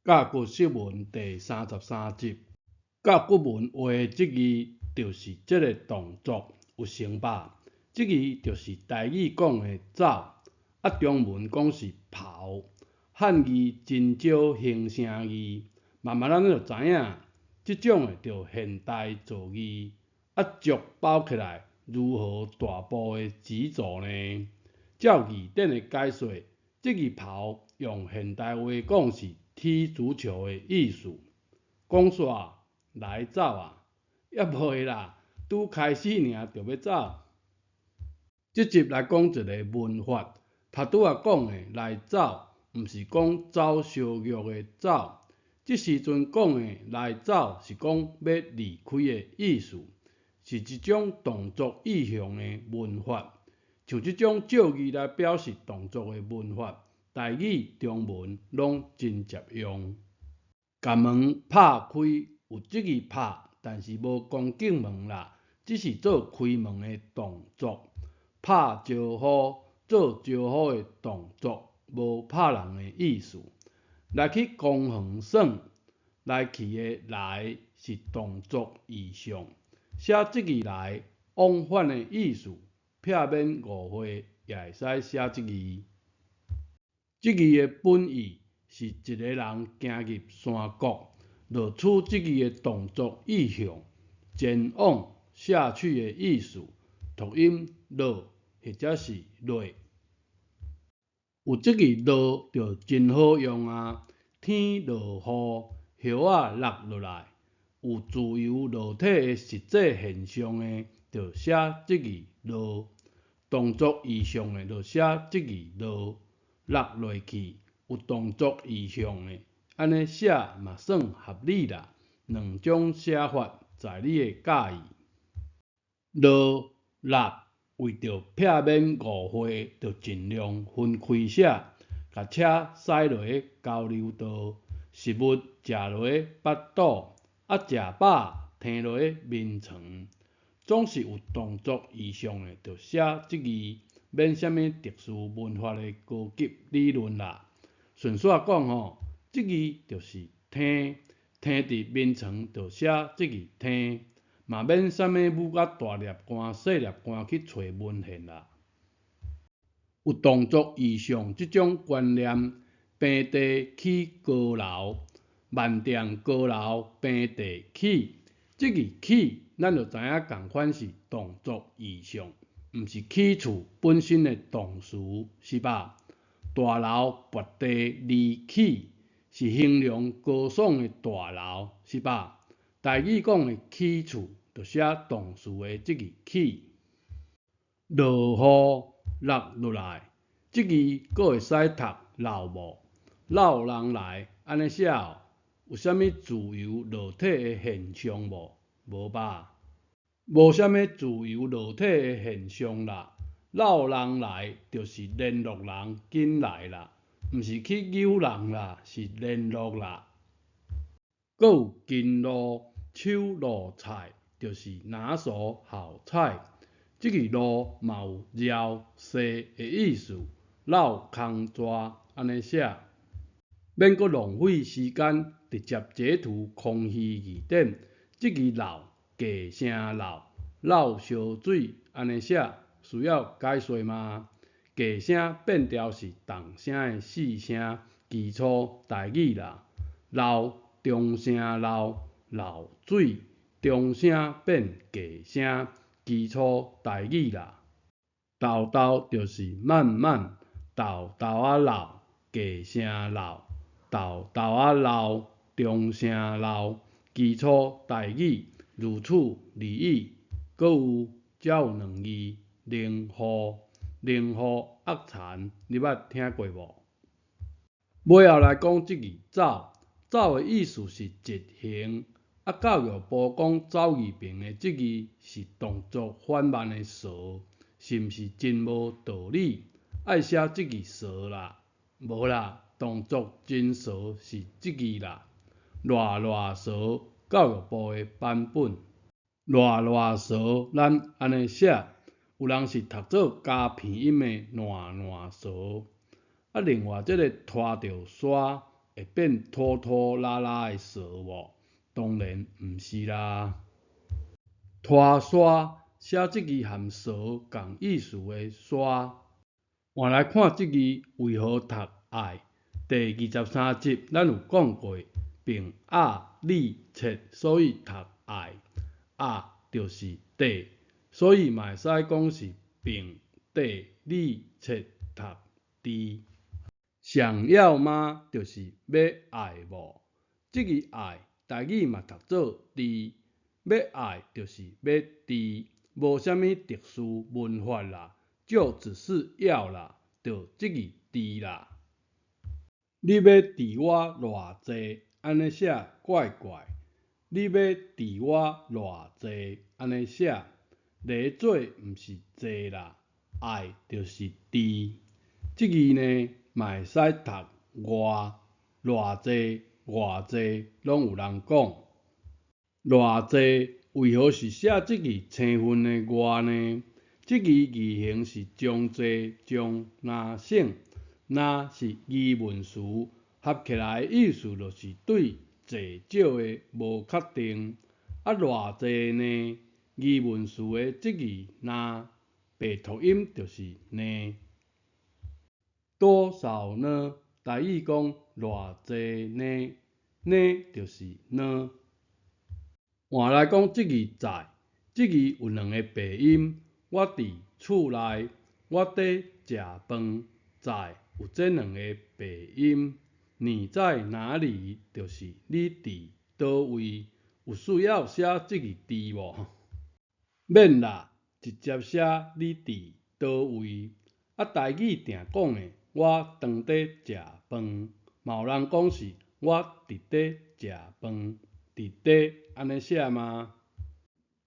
甲骨釋文第三十三集，甲骨文畫的這字就是這个動作，有成吧？這字就是台語講的走，啊中文講是跑，漢字真少形聲字，慢慢咱就知影，這種的就現代造字，啊足跑起來如何大步的疾走呢？照字典的解說，這字跑用現代話講是踢足球的意思。講煞來走啊，猶未啦，拄開始爾就欲走。這集來講一个文法，頭拄仔講的來走，毋是講走燒肉的走，這時陣講的來走是講欲離開的意思，是一種動作意象的文法。像這種借字來表示動作的文法，台語、中文攏真捷用。共門拍開有這字拍，但是無恭敬門啦，只是做開門的動作。拍招呼，做招呼的動作，無拍人的意思。來去公園耍，來去的來是動作意象，寫這字來往返的意思，避免誤會也會使寫這字。這字的本意是一个人行入山谷，落取這字的動作意象，前往下去的意思，讀音落或者是落。有這字落就真好用啊！天落雨，葉仔落落來，有自由落體的實際現象的，就寫這字落；動作意象的，就寫這字落。落落去，有動作意象的，按呢寫嘛算合理啦。兩種寫法在你的佮意。落落為著避免誤會，就盡量分開寫。共車駛落去交流道，食物食落去腹肚，啊食飽伻落去眠床，總是有動作意象的，就寫這字。免啥物特殊文法的高級理論啦。順紲講吼，這字就是伻，伻佇眠床就寫這字伻，嘛免啥物舞甲大粒汗、細粒汗去揣文獻啦。有動作意象這種觀念，平地起高樓，萬丈高樓平地起，這字起，咱就知影仝款是動作意象。毋是起厝本身的動詞，是吧？大樓拔地而起，是形容高聳的大樓，是吧？台語講的起厝，就寫動詞的這字起。落雨落落來，這字閣會使讀落無？落人來，按呢寫哦，有啥物自由落體的現象無？無吧？無啥物自由落體的現象啦，落人來就是聯絡人緊來啦，毋是去搝人啦，是聯絡啦。閣有近路手路菜，就是拿手好菜。這个路嘛有繞踅的意思，繞空逝按呢寫，免閣浪費時間，直接截圖康熙字典，這个漏。低聲漏，漏燒水，按呢寫需要解說嗎？低聲變調是重聲的四聲基礎台語啦。漏中聲漏，漏水中聲變低聲基礎台語啦。沓沓就是慢慢，沓沓仔漏，低聲漏，沓沓仔漏，中聲漏，基礎台語。如此而已，閣有遮有兩字，寧戶，寧戶鴨田，你捌聽過無？尾後來講這字走，走的意思是疾行，啊教育部講走字爿的這字是動作緩慢的趖，是毋是真無道理？愛寫這字趖啦，無啦，動作真趖是這字啦，賴賴趖。教育部的版本，賴賴趖，咱按呢寫，有人是讀做加鼻音的爛爛趖。啊，另外這个拖著沙，會變拖拖拉拉的趖無？當然毋是啦。拖沙寫這字含趖仝意思的沙。換來看這字為何讀愛？第二十三集咱有講過，並鴨、理、切，所以讀愛。鴨就是底，所以嘛會使講是並底理切讀佇。想要嗎？就是欲愛無？這字愛台語嘛讀做佇，欲愛就是欲佇，無啥物特殊文法啦，就只是要啦，就這字佇啦。你欲佇我偌濟？按呢寫怪怪。你欲佇我偌濟？按呢寫，咧做毋是濟啦，愛就是佇。這字呢嘛會使讀外，偌濟、偌濟攏有人講。偌濟為何是寫這字青分的外呢？這字字形是將濟將若省，若是疑問詞，合起來的意思就是對濟少的無確定。啊，偌濟呢？疑問詞的這字若白讀音就是呢。多少呢？台語講偌濟呢？呢就是呢。換來講這字在，這字有兩个白音。我佇厝內，我佇食飯，在有這兩个白音。你在哪裡？就是你佇佗位。有需要寫這字佇無？免啦，直接寫你佇佗位。啊，台語定講的，我當咧食飯，嘛有人講是我佇咧食飯，佇咧按呢寫嗎？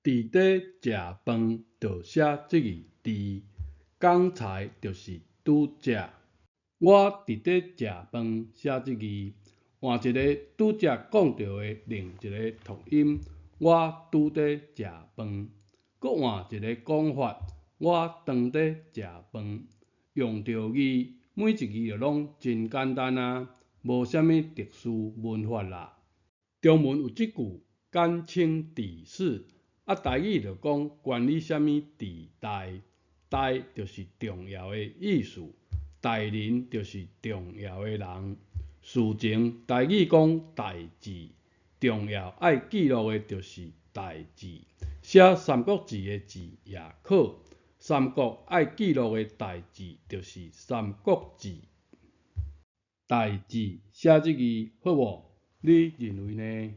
佇咧食飯就寫這字佇，剛才就是拄才。我佇咧食飯寫這字，換一个拄才講著的另一个讀音，我拄咧食飯。閣換一个講法，我當咧食飯。用著字，每一字就攏真簡單啊，無啥物特殊文法啦。中文有這句簡稱佇事，啊台語就講關你啥物佇代，代就是重要的意思，代人就是重要的人。事情台語講代誌，重要愛記錄的就是代誌。寫三國志的志也可，三國愛記錄的代誌就是三國志。代誌寫這字好無？你認為呢？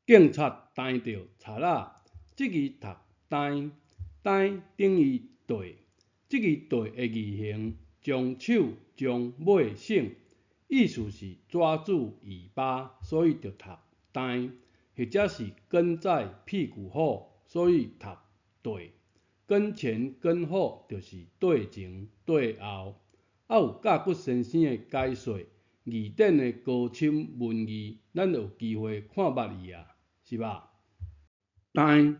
警察逮著賊仔，這字讀逮，逮等於綴，這字綴的字形將首將尾省，意思是抓住尾巴，所以就讀逮，或者是跟在屁股後，所以讀綴。跟前跟後就是綴前綴後。啊有甲骨先生的解說，字典的高深文字，咱就有機會看捌伊啊，是吧？逮、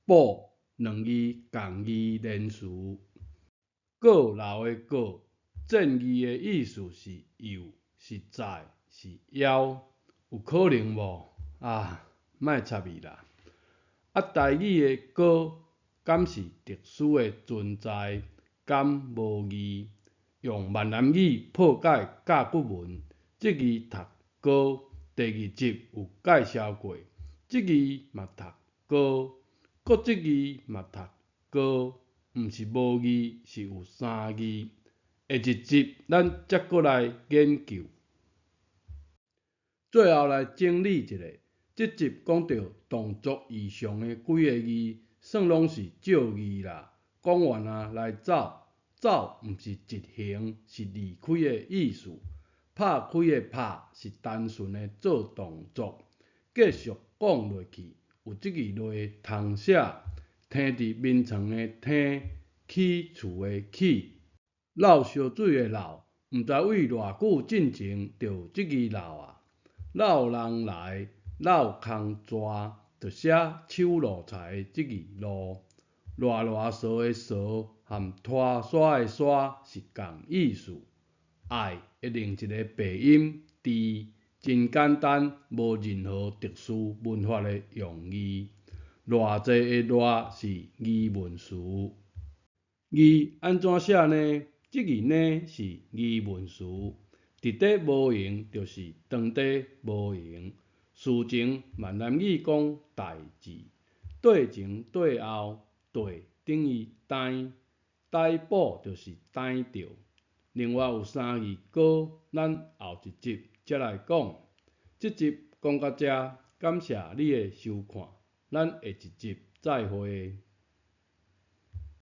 捕兩字仝字連詞。閣老的閣，正義的意思是又、是在、是枵，有可能無？啊，莫插伊啦。啊，台語的閣敢是特殊的存在？敢無字？用閩南語破解甲骨文，這字讀閣，第二集有介紹過，這字嘛讀閣，閣這字嘛讀閣，毋是無字，是有三字。下一集咱才閣來研究。最後來整理一下，這集講著動作以上的幾个字，算攏是借字啦。講完啊，來走，走毋是疾行，是離開的意思。拍開的拍是單純的做動作。繼續講落去，有這字類通寫，伻佇眠床的伻，起厝的起，漏燒水的漏，毋知為偌久進前就有這字漏啊。老人來，老空逝，就寫手露菜的這字露。賴賴趖的趖和拖沙的沙是仝意思。愛的另一个白音佇，真簡單，無任何特殊文法的用字。偌濟的偌是疑問詞。字按怎寫呢？這字呢是疑問詞，佇咧無閒就是當佇無閒。事情閩南語講代誌，綴前綴後，綴等於逮，逮捕就是逮著。另外有三字歌，咱後一集才來講。這集講到遮，感謝你的收看，咱下一集再會。